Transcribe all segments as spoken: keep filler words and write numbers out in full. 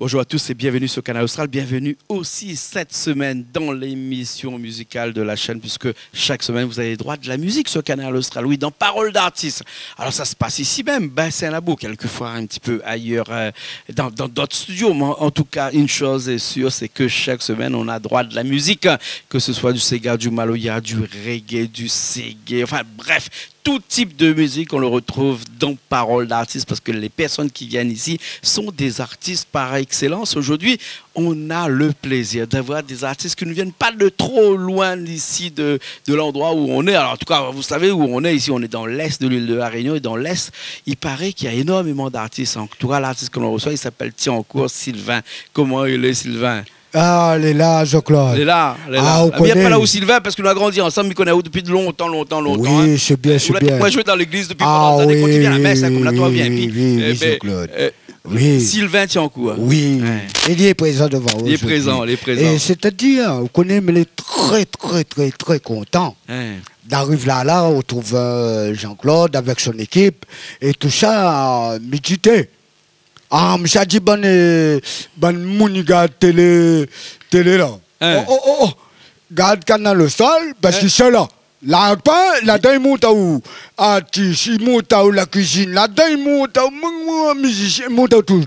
Bonjour à tous et bienvenue sur Kanal Austral. Bienvenue aussi cette semaine dans l'émission musicale de la chaîne, puisque chaque semaine, vous avez droit de la musique sur Kanal Austral. Oui, dans Parole d'artiste. Alors, ça se passe ici même, Bassin Labou, quelquefois un petit peu ailleurs, euh, dans, dans d'autres studios. Mais en, en tout cas, une chose est sûre, c'est que chaque semaine, on a droit de la musique, hein, que ce soit du séga, du maloya, du reggae, du seggae, enfin bref, tout type de musique, on le retrouve dans Parole d'artiste, parce que les personnes qui viennent ici sont des artistes par excellence. Aujourd'hui, on a le plaisir d'avoir des artistes qui ne viennent pas de trop loin d'ici, de, de l'endroit où on est. Alors, en tout cas, vous savez où on est ici, on est dans l'est de l'île de la Réunion, et dans l'est, il paraît qu'il y a énormément d'artistes. En tout cas, l'artiste que l'on reçoit, il s'appelle Tiancour Sylvain. Koman i lé, Sylvain ? Ah, lé la, Jean-Claude. Lé la, lé la. Ah, ou koné. Sylvain, parske nou la grandi ansanm, mi koné aou dopi lontan, lontan, lontan, hein. Oui, sé bien, sé bien. Ou la, ou la zoué dan légliz dopi, ah, pandan dé zané, oui, kan ti vien la mès, hein, oui, koméla, oui, toi, vien, oui, pi, oui, eh ben, Jean-Claude. Euh, oui. Sylvain Tiancour, hein. Oui. Hein. É li lé prézan dovan ou zordi. Li lé prézan, li lé prézan. É sétadir, ou koné, mi lé trè, trè, trè, trè kontan d'ariv la, la, ou trouv, euh, Jean-Claude avèk son ékip é tousa, euh, mi di té. Ah, mi sa di bann, euh, bann moun i gard télé, télé la. Hein. Oh, oh, oh, oh. Gard Kanal Austral, parske, hein, sé la. La, pa, ladan i mont aou artis, i mont aou la kuizine, ladan i mont aou, mou, mou, mizisien, i mont aou tout.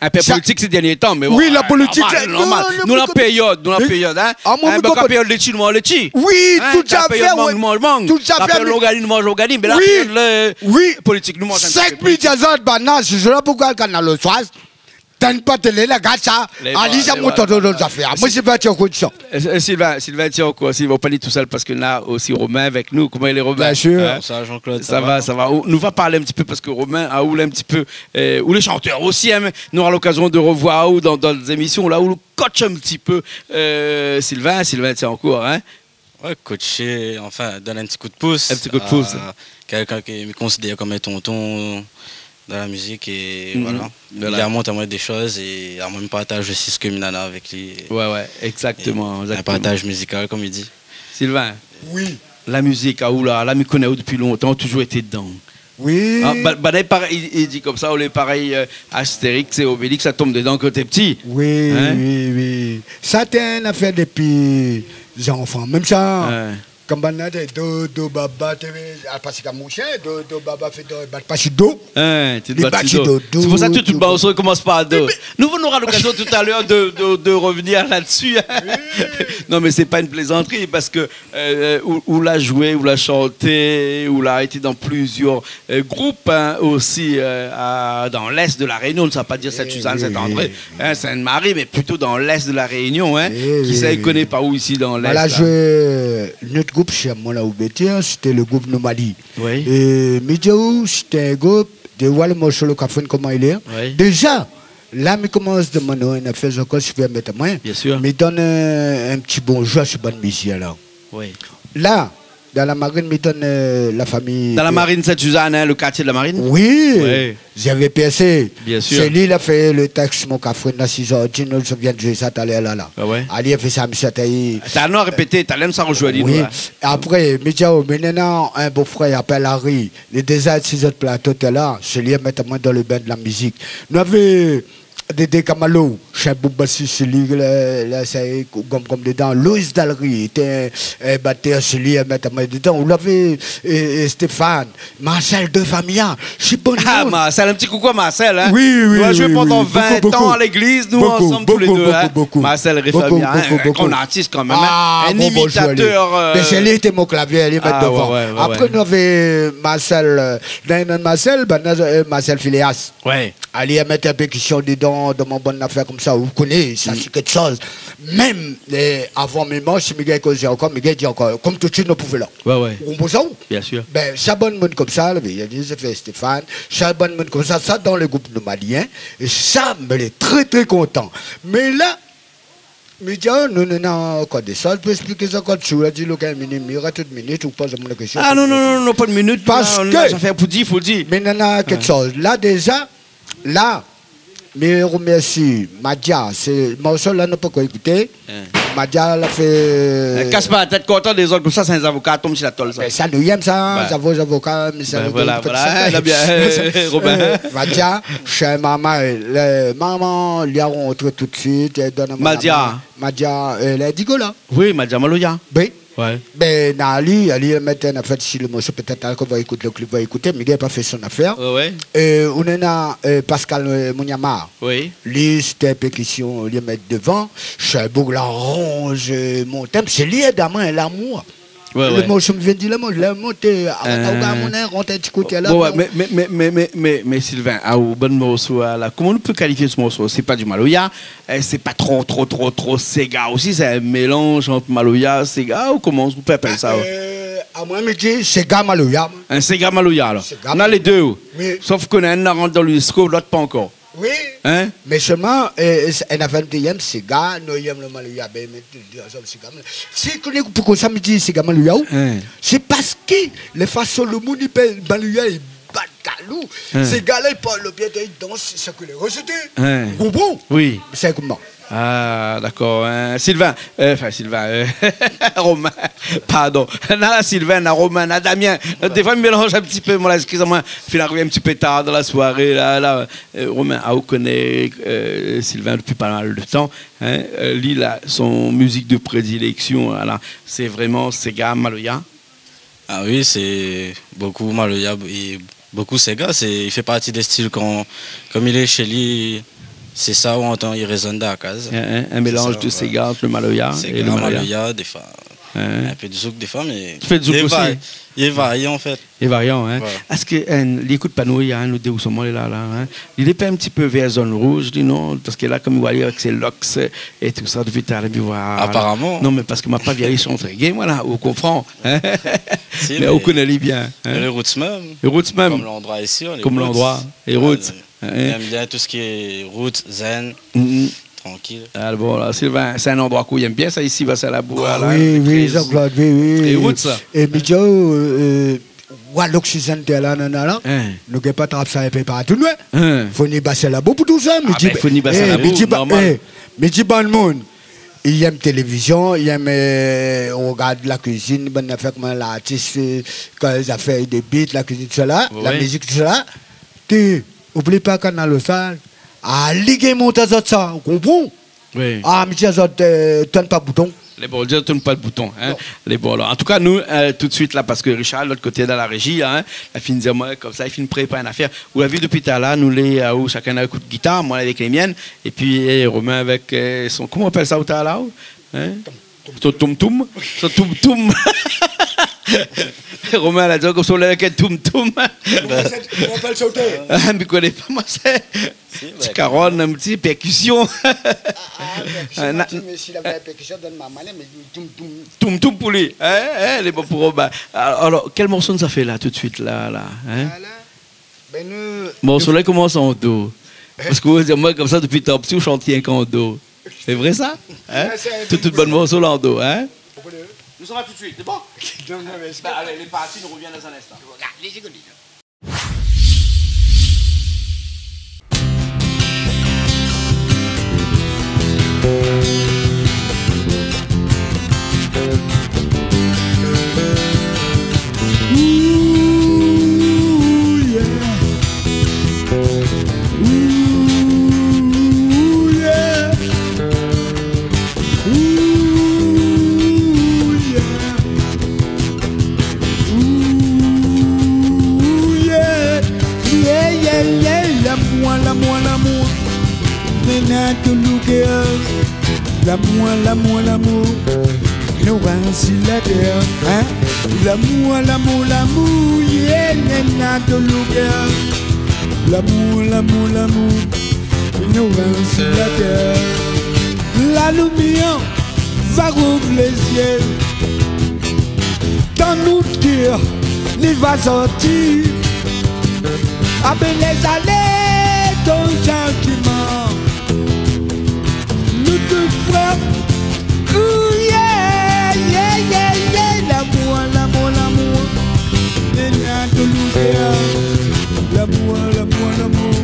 Inpé politik sé dernié tan, mé bon, oui, la politik, normal, sé normal. Non, non, non, nou la périod, nou la périod, hein. Ah, moin, mi konpran. Kan périod létshi, nou manz létshi. Oui, tout à fait, ouais. Kan périod mang, nou manz mang. Tout à fait, kan périod longanin, nou manz longanin. Mé la, oui, périod, euh, politik, nou manz in ti pé politik. Sink mil dé zan, banna, sé la pou gard Kanal Austral. Tann pa télé la, gard sa. Lé bon, lé bon. Ali, sa mont dan dot zafèr. Moin, sé pa ti ankor di sa. Euh, euh, Sylvain, Sylvain, tiens encore, Sylvain, ou pa ni tousèl parske nou na osi Romain avèk nou. Koman i lé, Romain ? Bien sûr. Hein ? Sa va, Jean-Claude, sa va ? Sa va. Ou, nou va parl in ti pé parske Romain, ah, ou lé in ti pé, euh, ou lé shantèr osi, hein, mé nou nora lokazion de revoir aou dan, dan dé zémision la ou coach in ti pé, euh, Sylvain, Sylvain, tiens encore, hein ? Ouais, coacher, enfin, donner un petit coup de pouce. Un petit coup de pouce. Euh, quelqu'un que je me considère comme un tonton dans la musique et voilà. Mhm. Voilà. Il a montré à moi des choses et à moi, je partage aussi ce que mi néna avec lui. Ouais, ouais, exactement, exactement. Et un partage musical, comme il dit. Sylvain. Oui. La mizik, ah, ou la, la, mi koné aou dopi lontan, ou la touzour été dedan. Oui. Ah, ba, ba, parèy, i, i di konmsa, ou lé parèy, euh, Astérix é Obélix, sa tonm dedan kan té pti. Oui, hein ? Oui, oui. Sa té in afèr dopi zanfan. Mèm sa, hein, kan banna té do, do, baba, té, ah, parske kan moushé, do, do, baba fé do, bat pa si do. Hein, té bat si do. Sé pou sa tout, tout bann morso i komans par do. Mé, mé nou, nou nora lokazion talèr de, de, de revenir là-dessus, hein. Oui. Non, mé sé pa in plézantri, parske euh, ou, ou la zoué, ou la shanté, ou la été dan plizièr, euh, group, hein, osi, euh, a, dan lès de La Rényon, sa pa dir Sint-Sizane, Sint-André, hein, Sint-Mari, mé plito dan lès de La Rényon, hein. Kisa i koné pa ou isi dan lès la ? Voilà, je, nout group, sé amoin la ou bété, hein, sété le group Noumali. Oui. É mi di aou, sété in group, dé, voilà, le morso Lo Kafrine, koman i lé, hein. Oui. Déza, la, mi komans demann aou in afèr ankor, si ou pé pèrmèt amoin. Bien sûr. Mi donn in, in ti bonzour a sé bann mizisien la. Oui. La, dan la Marine, mi donn, euh, la fami... Dan la Marine Sint-Sizane, hein, le kartié de la Marine ? Oui. Oui. Zèrvié Pèrsé. Bien sûr. Sé li la fé le tèks Mon Kafrine la, si zordi nou vien zoué sa talèr la, la. Ah ouais ? Ali la fé sa, mésyé Ataï. Talèr nou la répété, talèr nou sa rozoinn ali, nou, hein. Oui. Apré, mi di aou, mi néna in bofrèr i apèl Harry. Lé déza si zot plato té la, sé li la mèt amoin dan le bin de la mizik. Nou lavé Dédé Kamalo, sé in boub basis, sé li la, la, sa, gom, gom dedan. Loïs Dalry, té in, in batèr, sé li la mèt amoin dedan. Ou lavé, é, é Stéphane, Marcel de Famia, sé bon moun. Ah, Marcel, in ti koukou a Marcel, hein. Oui, oui, oui, oui. Nou la zoué pandan vin an a légliz, nou, ansanm, tou lé dé, hein. Bokou, bokou, bokou. Marcel de Famia, hein, in gran artis kan mèm, hein. Ah, bon, bon, joli. In imitatèr, euh... Mé sé li té mon klavié, li mèt dovan. Ah, ouais, ouais, ouais. Apré, nou lavé Marcel, euh, dan in ot Marcel, ben, euh, Marcel Philéas. Ouais. Ali la mèt in pé késtion dedan, dan mon bann afèr konmsa, ou koné, sa sé kékshoz. Mèm, euh, avan mèm, si mi gingn kozé ankor, mi gingn di ankor, kom tout suit nou pé fé la. Ouais, ouais. Ou konpran sa, ou ? Bien sûr. Ben, sa bann moun konmsa, la, i di, sa fé Stéphane, sa bann moun konmsa, sa dan le group Noumali, hein, é sa, mi lé trè, trè kontan. Mé la, mi di, oh, nou, nou, nou, ankor dé shoz pou èksplik ankor, si ou la di, lo gars, minit, mi rès tout minit, ou poz amoin la késtion. Ah, non, non, non, non, pa de minit, nou, la, nou na zafèr pou di, fo di. Parske, mé nana kékshoz. La, déza, la, mi romèrsi Madia, sé morso la, nou la pankor ékouté. Hein. Madia la fé... Eh, kas pa la tèt, kontan dézord konmsa, sé in zavoka i tonm si la tol, sa. Bin, sa nou yèm sa, zavo-, zavoka, mé sa nou voilà, fé voilà. Sa. Eh, la bien, eh, Robin. Eh, Madia, sé in marmay, le marmay, li la rantré tout suit, li la donn amoin la min. Madia. Madia, eh, Lindigo la. Oui, Madia Maloya. Oui. Ouais. Bin, na li, ali la mèt in afèr si le morso, pétèt, alor, kan ou va ékout le klip, ou va ékouté, mé li la pa fé son afèr. Ouais, ouais. Eh, ou néna, eh, Pascal, eh, Mougnamar. Oui. Li, sé in pèrkision, li la mèt dovan. Cherbourg la ranz, eh, mon tèm. Sé li, Éd amoin, Lamour. Ouais, ouais. Le morso mi vien di Lamour, Lamour, té, ah, ah, ah, mon, rant in ti koté la, bon, ouais, bon. Mé, mé, mé, Sylvain, ah, ou bann morso, ah, la, koman nou pé kalifie se morso ? Sé pa di maloya, eh, sé pa tro, tro, tro, tro séga osi, sé in mélanz ant maloya, séga, ou koman ou pé apèl sa, ouais ? Euh, amoin, mi di séga maloya, moin. In séga maloya, alor. Séga maloya. Na lé dé, ou. Mé sof ke na inn la rant dan l'UNESCO, lot pa ankor. Oui. Hein ? Mé sèlman, euh, sé, in afèr de yèm séga, nou yèm le maloya, bin, mé di, di, ansanm, séga maloya. Si ou koné poukosa mi di séga maloya, ou ? Hein. Sé parske la fason le moun i pèl maloya, i bat galou. Hein. Séga la, i parl bien, i dans, sé ke lé rézité. Hein. Ou konpran ? Oui. Sé koman ? Ah, dakor, hein. Sylvain, euh, enfin, Sylvain, euh, Romain, pardon. Na Sylvain, na Romain, na Damien. Défoi mi mélanz in ti pé, moin la, eskiz amoin. Fine arivé in ti pé tar dan la soiré, la, la. Euh, Romain, ah, ou koné, euh, Sylvain dopi pa mal de tan, hein. Euh, li la, son mizik de prédileksion, ala, sé vréman séga, maloya. Ah oui, sé bokou maloya é bokou séga, sé, i fé parti dé stil kan, kom li lé shé li, sé sa ou antann, i rézone dan la kaz. In, in, in mélanz de séga ant le maloya é le maloya. Séga, maloya, défoi. Hein. In pé de zouk défoi, mé... Ou fé de zouk osi ? Li lé varié, an fèt. Lé varié, hein. Ouais. Èske, hein, li ékout pa nou, li, hein, nou dé ou solman lé la, la, hein. Li lé pa in ti pé vèr zone rouge, li, non ? Parske la, kom ou voi ali avèk sé locks, euh, é tousa, dopi talèr, li voi, aparaman. Non, mé parske ma pa vi ali shant reggae, moin la, ou konpran, hein. Si, mé ou koné ali bien, hein. Lé roots mèm. Lé roots mèm. Kom landroi isi, hein, lé roots. Kom landroi, lé roots. Ouais, hein. Li yèm bien tout sak lé roots, zen, trankil. Ah, bon, la, Sylvain, sé in landroi k'ou yèm bien, sa, isi, Bassin Labour, la, oui, oui, Jean-Claude, oui, oui. Lé roots, sa. É mi di aou, euh, Wa, loksizèn té la, nana la. Hein. Nou gingn pa trap sa in pé partou, non ? Hein. Fo ni Bassin Labour pou tousa, mi di, bin, fo ni Bassin Labour, normal. Eh, mi di bann moun, i yèm télévizion, i yèm, euh, rogard la kuizine, bann afèr koman lartis, euh, kan zafèr de beat, la kuizine, tousala, la mizik, tousala. Té, oubli pa Kanal Austral. Ali gingn mont azot sa, ou konpran ? Oui. Ah, mi di azot, euh, tourn pa bouton. Lé bon, tourn pa bouton, hein. Non. Lé bon, alor. An tou ka, nou, euh, tout suit la, parske Richard, lot koté, dan la réji, hein, la fine di amoin konmsa, li fine prépar in afèr. Ou la vi dopi talèr, nou lé, euh, ou shakinn avèk out gitar, moin avèk le mien, épi, eh, Romain avèk, euh, son, koman i apèl sa, ou talèr la, ou ? Hein ? Son toum-toum. Son toum-toum. Romain la di konmsa, ou lé avèk in toum-toum. Koman sa, koman i apèl sa, ou té ? Ah, mi koné pa, moin, sé ti karonn, in ti pèrkision. Ah, ah, pèrkision, na, mé si lavé pèrkision, donn amoin, mé toum-toum. Toum-toum pou li. Hein, hein, lé bon pou Romain. Alor, alor, kèl morso nou sa fé la, tout suit, la, la, hein ? Voilà. Bin, nou, morso la i komans an do. Hein ? Parske ou di amoin konmsa, dopi tan pti, ou shant rienk an do. Sé vré sa ? Hein ? Ouais, sé tout, tout bann morso la an do, hein ? Nou sava tout suit, sé bon ? Non, non, mé... Bin, alé, lé parti, nou rovien dan in instan. Voilà, lé zégoli. Ooh, yeah. Ooh, yeah. Ooh, yeah. Ooh, yeah. Yeah, yeah, yeah. Lamour, lamour, lamour. Néna dan lo kèr. Lamour, lamour, lamour. Nou rès si la tèr, hein. Lamour, lamour, lamour. Yeah, néna dan lo kèr. Lamour, lamour, lamour. Nou rès si la tèr. La limièr va rouv lé zié. Dan nout kèr, li va sorti. Apré lé zané de santiman, nou tout frèr. Ooh, yeah, yeah, yeah, yeah. Lamour, lamour, lamour. Néna dan lo kèr. Lamour, lamour, lamour.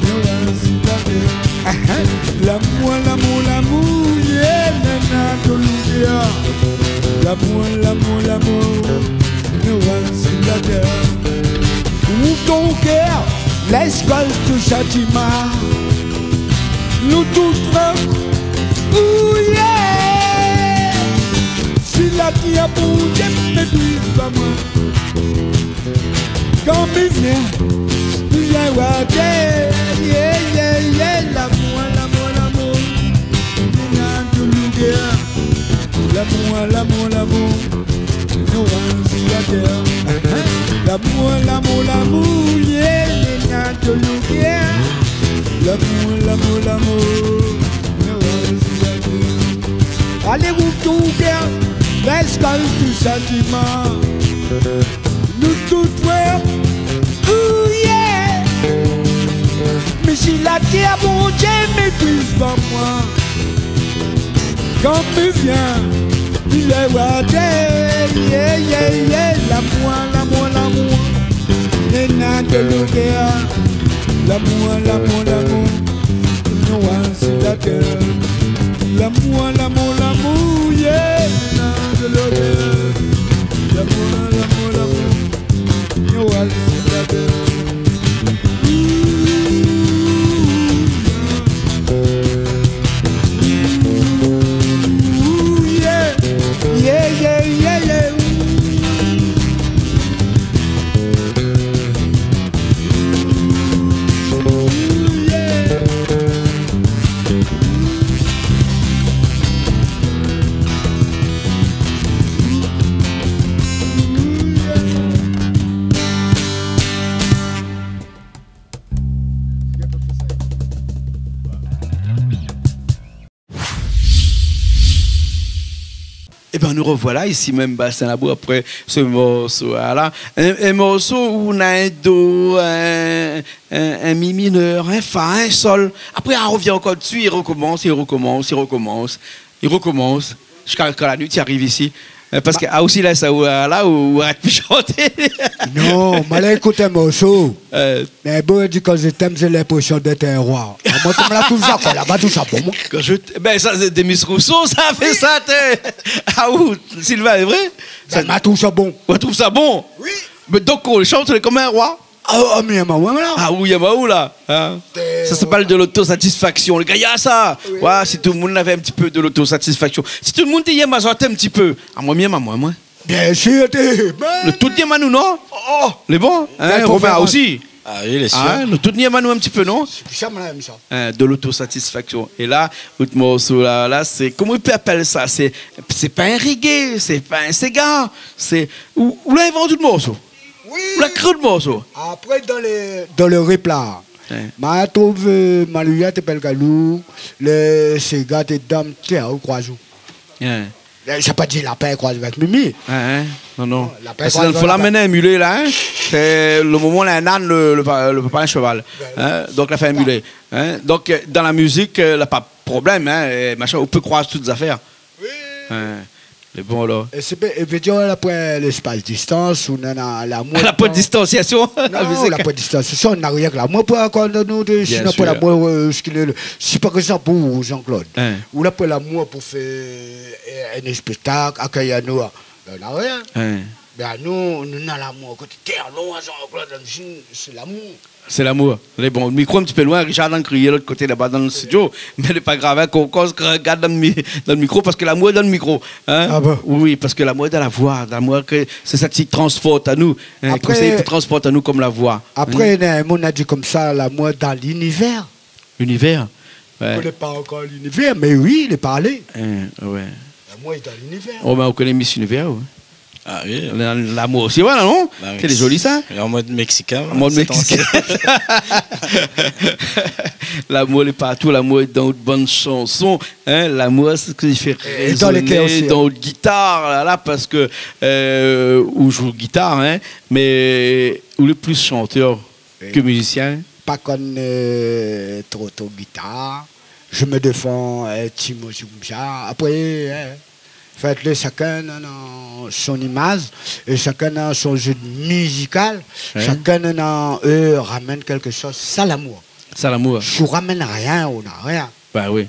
Nou rès si la tèr. Ah, ah. Lamour, lamour, lamour, yeah, néna Lamour, lamour, lamour, nou rann si la tèr. Ouv ton kèr, lès kol tout santiman. Nou tout frèr, ouh yeah. Si la tèr pou Dié, mépriz pa moin. Kan mi vien, mi vien oir tèr. Yeah, yeah, yeah. Lamour, lamour, lamour, néna de loudèr. Lamour, lamour, lamour, nou rann si la tèr. Lamour, lamour, lamour, yeah, néna de loudèr. Lamour, lamour, lamour, nou rann si la tèr. Alé, ouv ton kèr, lès kol tout santiman. Nou tout frèr, ouh yeah. Mé si la tèr, Bondié, mépriz pa moin. Kan mi vien, mi lèv la tèt, yeah, yeah, yeah. Lamour, lamour, lamour, néna de loudèr. Lamour, lamour, lamour, nou rann si la tèr. Lamour, lamour, lamour, yeah, néna de loudèr. Lamour, lamour, lamour, nou rann si la tèr. Ooh, yeah. Yeah, yeah, yeah, yeah. Ooh, yeah. Ében, nou rovoila isi mèm Bassin Labou apré se morso-la. In, in morso ousa néna in do, in, in, in mi minèr, in fa, in sol. Apré, i rovien ankor dsi, i rokomans, i rokomans, i rokomans, i rokomans. Ziska kan la nuit i ariv isi. Euh, parske, ah, osi la, sa, ou, euh, la, ou, ou arèt pi shanté. Non, ma la ékout in morso. Euh. Mé bon, i di, quand je t'aime, j'ai l'impression d'être un roi. Ah, moin, koman la trouv sa, kan la va tousa bon, moin. Quand je t-, ben, sa, sé Demis Roussos, sa la fé sa, té. Ah, ou, Sylvain, lé vré ? Ben, sa ma trouv sa bon. Ou trouv sa bon ? Oui. Mé donk, ou shant konm in roi ? Ah, ah, mé, ma, moin, la. Ah, oui, ma, ou, la, hein ? Té, sa, sa i parl de lotosatisfaksion. Lé gayar, sa. Oui. Oué, si tout le moun lavé in ti pé de lotosatisfaksion. Si tout le moun té yèm azot in ti pé. Ah, moin, mi yèm amoin, moin. Bien sûr, té, ben. Nou tout yèm anou, non ? Oh, oh. Lé bon, hein, Romain osi. Ah oui, lé sir. Hein, nou tout yèm anou in ti pé, non ? Sé pou sa, moin, mi yèm sa. Hein, de lotosatisfaksion. É la, out morso la, la, sé, koman i pé apèl sa ? Sé, sé pa in reggae, sé pa in séga, sé, ou, ou la invant out morso. Oui. Ou la kré out morso. Apré, dan le, dan le rap la, oué, ma trouv, euh, Malouya té pèl galou, le séga té dam, té a ou kroiz ou. Oué. Euh, sa pa di lapin kroiz avèk Mimi. Oué, oué. Non, non. Non, lapin kroiz avèk lapin. Parske dan le fo la, mèm in milé la, hein. Sé le moman la, in ane, le, le pa-, le papa in sheval. Oué. Hein, donk la fé in milé. Hein, donk, euh, dan la mizik, euh, la pa problèm, hein, é machin, ou pé kroiz tout zafèr. Oui. Hein. Mé bon, alor. É sé pa, é vé dir, la poin lespas distans, ou nana lamour. La poin distansiasion. Non, la poin distansiasion, na rienk lamour pou akord anou de, sinon pou lamour, euh, ske le, si par égzanp, ou, Jean-Claude, hein, ou la poin lamour pou fé, euh, in spéktak, akèy anou, ben, na rien. Hein. Mé anou, nou na lamour koté tèr, non, Jean-Claude, sé, sé lamour. Sé lamour. Alé, bon, mikro in ti pé loin, Richard la kriy lot koté laba dan le studio. Mé lé pa grav, hein, kan ou koz, gard dan le mi-, dan le mikro, parske lamour lé dan le mikro, hein. Ah bon ? Oui, parske lamour lé dan la voi, lamour ke sé sa ki transport anou, hein, apré, ke sé ki transport anou konm la voi, hein. Apré, néna in moun la di konmsa, lamour dan linivèr. Linivèr. Oué. Ou koné pa ankor linivèr, mé oui, lé parlé. Hein, oué. Lamour lé dan linivèr. Oh, ben, ou koné Miss Univers, oué. Ah oui. La, lamour osi, voilà, non ? Bah oui. Sé zoli, sa. É an mod meksikin, an mod meksikin. Lamour lé partou, lamour lé dan out bann shanson, hein, lamour sé sak i fé rézoné dan out gitar, la, la, parske, euh, ou zoué gitar, hein, mé ou lé plis shantèr ke mizisien. Pa konn, euh, tro, tro gitar. Je me défends, euh, ti mo, ti konmsa. Apré, hein, an fèt, lé, shakinn néna son imaz, é shakinn néna son zé mizikal, oué, shakinn néna, euh, ramèn kékshoz. Sa, lamour. Sa, lamour. Si ou ramèn rien, ou na rien. Bah oui.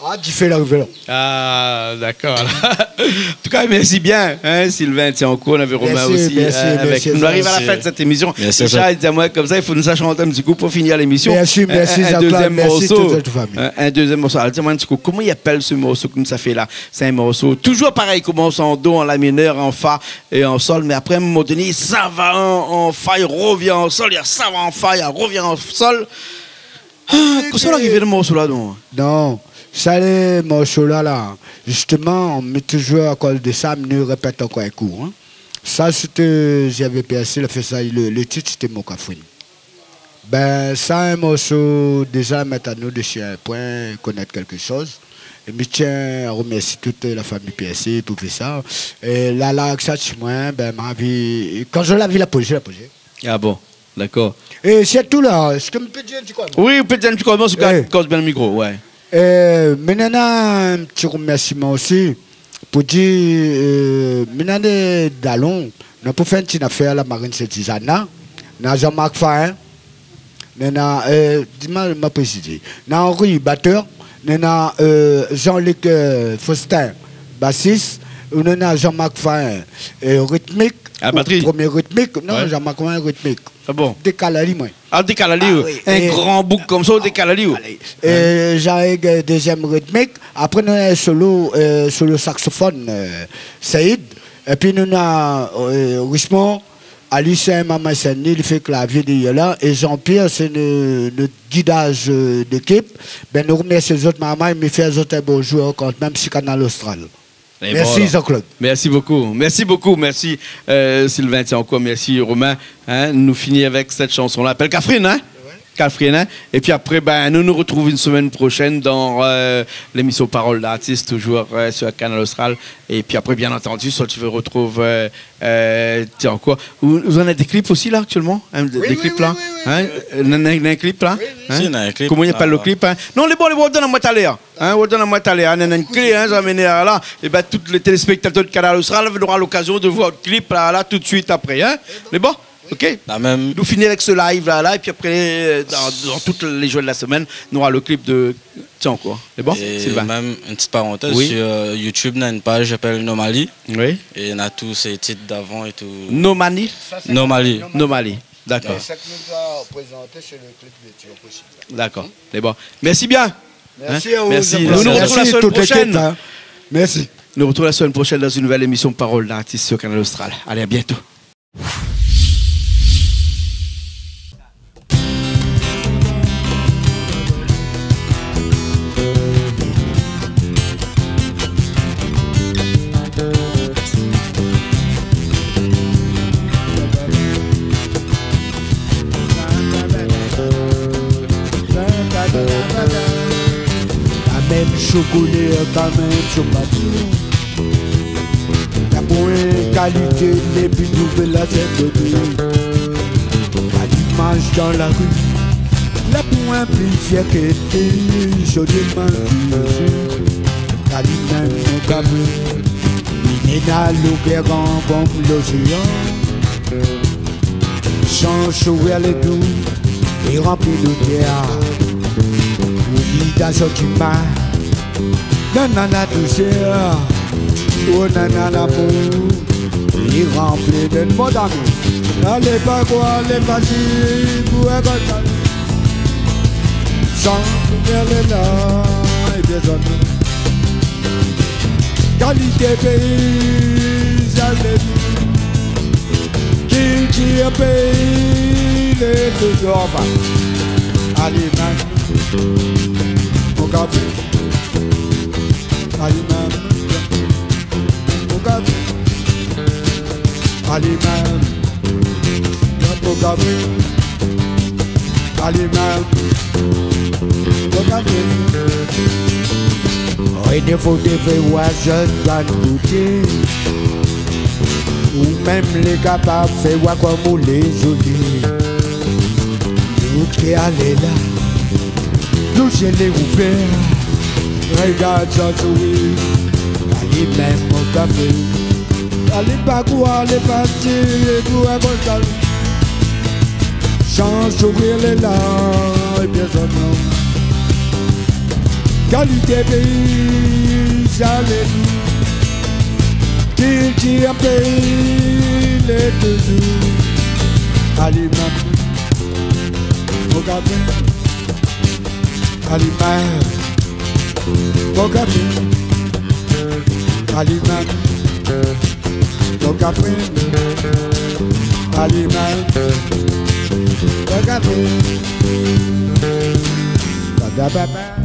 Ah, difé la rivé la. Ah, dakor. An tou ka, mèrsi bien, hein, Sylvain Tiancour, nou avé Romain osi, mèrsi, euh, avèk nou. Nou ariv a la fin de sèt émisyon. Mèrsi a zot. Richard i di amoin konmsa, i fo nou sa shant in ti kou pou fini lémisyon. Mèrsi, mèrsi, Jean-Claude, mèrsi tout zot fami. In, in dézièm morso. Alor, di amoin in ti kou, koman i apèl se morso ke nou sa fé la ? Sé in morso toujour parèy, i komans an do, an la minèr, an fa é an sol, mé apré, a in moman doné, i sava an, an fa, i rovien an sol, i sava an fa, i rovien an sol. Ah, kosa la arivé dan morso la, donk ? Non, sa lé morso la, la, zisteman, mi toujour akoz de sa, mi répèt ankor in kou, hein. Sa, sété Gervais Percy la fé sa, le, le tit, sété Mo Kafrine. Bin, sa, in morso, déza, mèt anou dési in poin, konèt kèlke shoz. É mi tien a remèrsié tout la fami Percy pou fé sa. É la, la, èk sa, ti moin, bin, ma vi, kan zot la vi la pozé, la pozé. Ah bon ? Dakor. É sé tou la, èske mi pé dir in ti koz ? Oui, ou pé dir in ti koz, mé ou gard, koz bien le mikro, ouais. Euh, mi néna in ti remèrsiman osi pou dir, euh, mi néna dé dalon, nou pou fé in ti nafèr la Marine Sainte-Suzanne la, na Jean-Marc Fahin, néna, euh, di amoin, ma prézidé. Na Henri, batèr, néna, euh, Jean-Luc, euh, Faustin, basis, néna Jean-Marc Fahin, euh, ritmik, ah, batri. Promié ritmik, non, ouais. Jean-Marc Fahin, ritmik. Ah bon ? Dékal ali, moin. Ah, dékal ali, oui. In gran boug konmsa, ou dékal ali, oui. Alé. Euh, Jean-Hugues, euh, dézièm ritmik. Apré, nou néna solo, euh, solo saksofone, euh, Saïd. Épi nou néna, euh, Richemond, Alice, in momon Saint-Denis, li fé klavié dèrièr la. É Jean-Pierre, sé no-, nout gidaz, euh, d'ékip. Bin, nou remèrsi zot, momon, é mi fé azot in bonzour kantmèm si Kanal Austral. Mèrsi, Jean-Claude. Mèrsi bokou. Mèrsi bokou. Mèrsi, euh, Sylvain, tiens, ankor. Mèrsi, Romain. Hein, nou fini avèk sèt shanson la. Apèl Kafrine, hein ? Ouais. Kafrine, hein ? Épi apré, bin, nou nou retrouv in semèn proshèn dan, euh, lémisyon Parole d'artiste, toujour, euh, sur Kanal Austral. Épi apré, bien antandi, soi ou vé retrouv, euh, euh, tiens, ankor. Ou, ou néna dé klip osi la, aktièlman, hein, dé, dé klip la, oui, oui, oui, hein ? Euh, néna, néna in klip la ? Oui, oui. Hein ? Si, néna in klip. Koman i apèl le klip, hein ? Non, lé bon, lé bon, donn amoin talèr. Hein, ou donn amoin talèr, hein, néna in klé, hein, sa amenn la. É bin, tout lé téléspèktatèr de Kanal Austral nora lokazion de voir le klip la, la, tout suit apré, hein. Lé bon ? OK ? La mèm. Nou fini avèk se live la, la, épi apré, euh, dan, dan tout lé zour de la semèn, nora le klip de, tiens, ankor. Lé bon, Sylvain ? É mèm, in ti parantèz, oui, sur, euh, YouTube, néna in paz i apèl Nomali. Oui. É néna tout sé tit d'avan é tout. Nomani ? Nomali. Nomali. Dakor. É sak nou la prézanté, sé le klip de Tio Posib. Dakor. Lé bon. Mèrsi bien. Mèrsi a zot. Hein ? Mèrsi. Nou, nou retrouv la semèn proshèn. Mèrsi tout lékip, hein. Mèrsi. Nou retrouv la semèn proshèn dan in nouvèl émisyon Parole d'artiste sur Kanal Austral. Alé, à bientôt. La mèm shokolé, la mèm shopati. La poin kalité, dépi nouvèl la sèt de. Kali manz dan la ri, la poin pli fièr ke té, zoli manz di Jézi. Kali mèm mon kafé, li néna lo kèr gran konm loséan. Son sourir lé dou, li ranpli lo kèr. Oubli ta santiman, nana la dousèr, oh nana lamour, li ranpli de mon d'amour. Alé pa kwa, alé pa si, pou in kontan. San kèr lé la, é bien zot. Kalité péi, zalé. Kiltir péi, lé toujour va. Alé mèm, mon kafé. Alé mèm, mon kafé. Alé mèm, mon kafé. Alé mèm, mon kafé. Ri défo défé wa zot bann kouté. Ou mèm lé kapab fé wa konm ou lé zoli. Nout kèr lé la, nout zié lé ouvèr. Rogard sa souri, alé mèm mon kafé. Alé pa kwa, alé pa si, pou in bon kal. San sourir lé la, é bien zot non. Kalité péi, sa lé nou. Kiltir péi, lé touzour. Alimèr, mon kafé. Alimèr, mon kafé. Alimèr, mon kafé. Alimèr, mon kafé. Ba, ba, ba, ba.